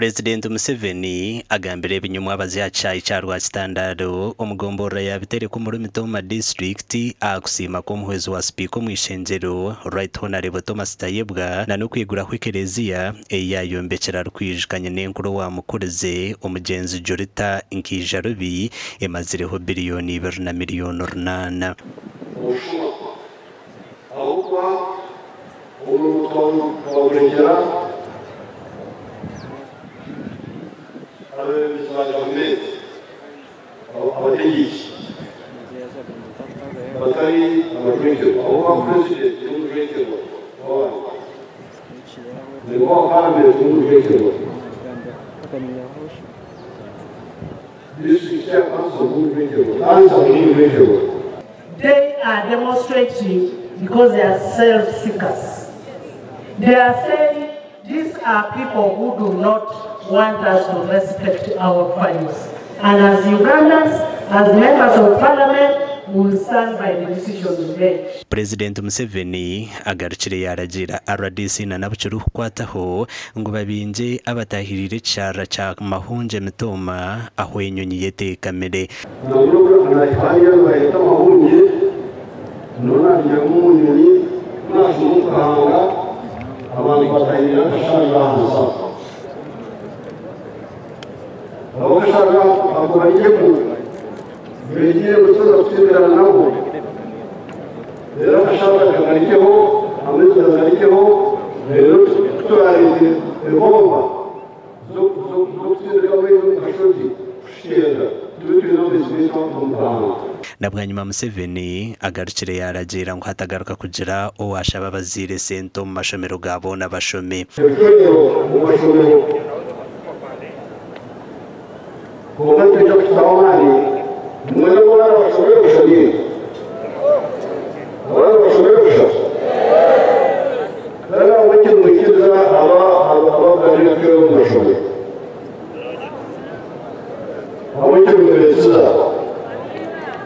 Purezidenti Museveni agambire ebinyomwa abazi aha kishaayi kya Rwakitandaaro omu gomborora ya Bitereka omuri Mitooma disiturikiti aha kusiima kw'omuhwezi wa sipiika omu ishengyero, Right Honarebo Thomas Tayebwa na n'okwiguraho ekereziya ei yaayombekire arikwijuka nyinenkuru owaamukurize, omugyenzi Julita Nkaijarubi emazireho biriyoni ibiri na miriyoni runaana. Obushuma ahabw'okuba omurimo twagurekyera abeebembezi ba gavumenti abategyeki batari abajwekyerwa ahabw'okuba purezidenti n'omujwekyerwa w'abantu nangwa owa paramenti n'omujwekyerwa disiturikiti chairperson n'omujwekyerwa kansala n'omujwekyerwa. They are demonstrating because they are self-seekers. They are saying these are people who do not want us to respect our values. And as Ugandans, as members of parliament, we will stand by the decision we made. Purezidenti Museveni agarukire yaaragiira rdc na n'abu kirikukwataho ngu babingye abatahiriire ekisharara kya Mahungye Mitooma ahu enyonyi ye eteekamire. Nangwa nahika hariya nibayeta Mahungye, niho nagiiramu omu nyonyi, ku naashuma omu kahanga abantu batahirira akasharara ahansi aho. Aho akasharara ako barigyemu, beegire ngu tituza kutsimbirana nabo. Reero akasharara kagarikeho, amaizi gagarikeho, reero ku turareete ebomba z'okutsindika amaizi omu kashozi kushushenga, tube twine amaizi gaitu omu kahanga. Na bwanyima Museveni agarukire yaaragiira ngu hatagaruka kugira owaashaba abazaire esente omu mashomero ga boona bashome. Ebitwero omu mashomero. Kwonka nitwija kukitaho amaani nimwenda ngu abaana bashome busha naitwe. Abaana bashome busha. Kandi ahabw'enki nimwikiriza aba abakugamba ebitwero omu mashomero? Ahabw'enki nimubeetsiza?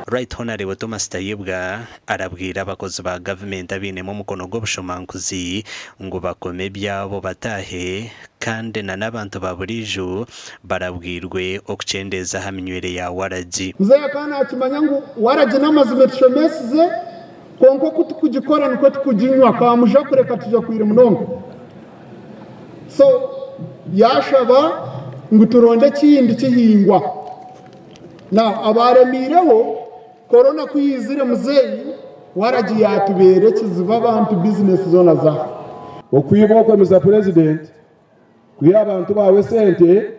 Right Honarebo Thomas Tayebwa arabwire abakozi ba gavumenti abainemu omukono gw'obushomankuzi ngu bakome ebyabo bataahe kandi na n'abantu ba buriijo barabwirwe okukyendeeza aha minywere ya waragi. Muzeeyi akaba naakimanya ngu waragi n'amazima etushomesize, kwonka oku tukugikora nikwo tukuginywa. Kamuja kureka tujakwire munonga. So yaashaba ngu turonde ekindi kihingwa. Now abaaremiireho, Corona ku yaizire muzeeyi waragi yaatubeera ekizibu abantu bizinesi zoona zaafa. Okwiba okwe Mister President kwiha abantu baawe esente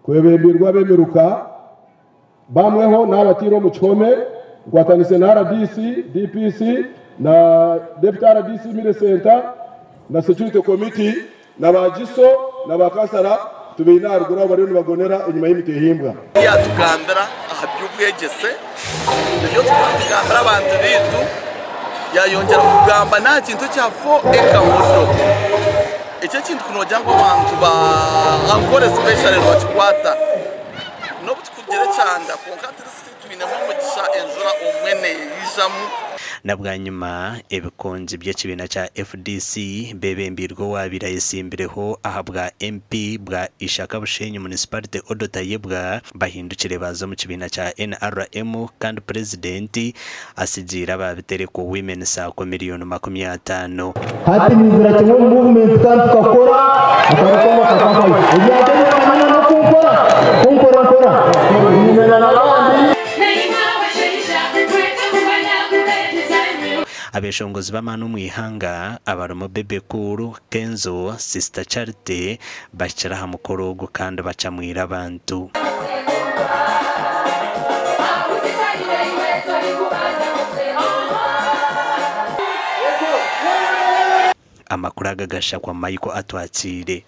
kwebembirwe ab'emiruka bamweho naabataire omu kihome nkwatanise na rdc, DPC na Deputy rdc Millicent na Security Committee na ba Giso na ba kansara tubaine aharuguru aho bariyo nibagonera enyima y'emitehimbwa. Yaatugambira aha by'obwegyese, ebyo turikuba nitugambira abantu baitu, yaayongyera kugamba n'aha kintu ekya 4 acre model. Eki ekintu ku noogira ngu abantu ba Ankole especially nibakikwata. N'obu tukugira ekyanda kwonka at least twinemu omugisha enjura obumwe neyijamu. Na bwanyima, ebikongi by'ekibiina kya FDC beebembeirwe owaabaire ayesimbireho ahabwa MP bwa Ishaka Bushenyi Municipality Odo Tayebwa bahindukire baaza omu kibiina kya NRM kandi Purezidenti atsigiire aba Bitereko Women Sacco miriyoni 50. Hati niizira kimwe omu movement kandi tukakora akarukomba kakahwayo. Ebyange nibimanana n'okunkora, kunkora nkora. Niimenya n'abandi. Abeshongozi b'amaani omu ihanga abarimu Bebe Cool, Kenzo, Sister Charity bahikire aha mukoro ogu kandi bacamwire abantu. Amakuru aga gashakwa Michael Atwakiire.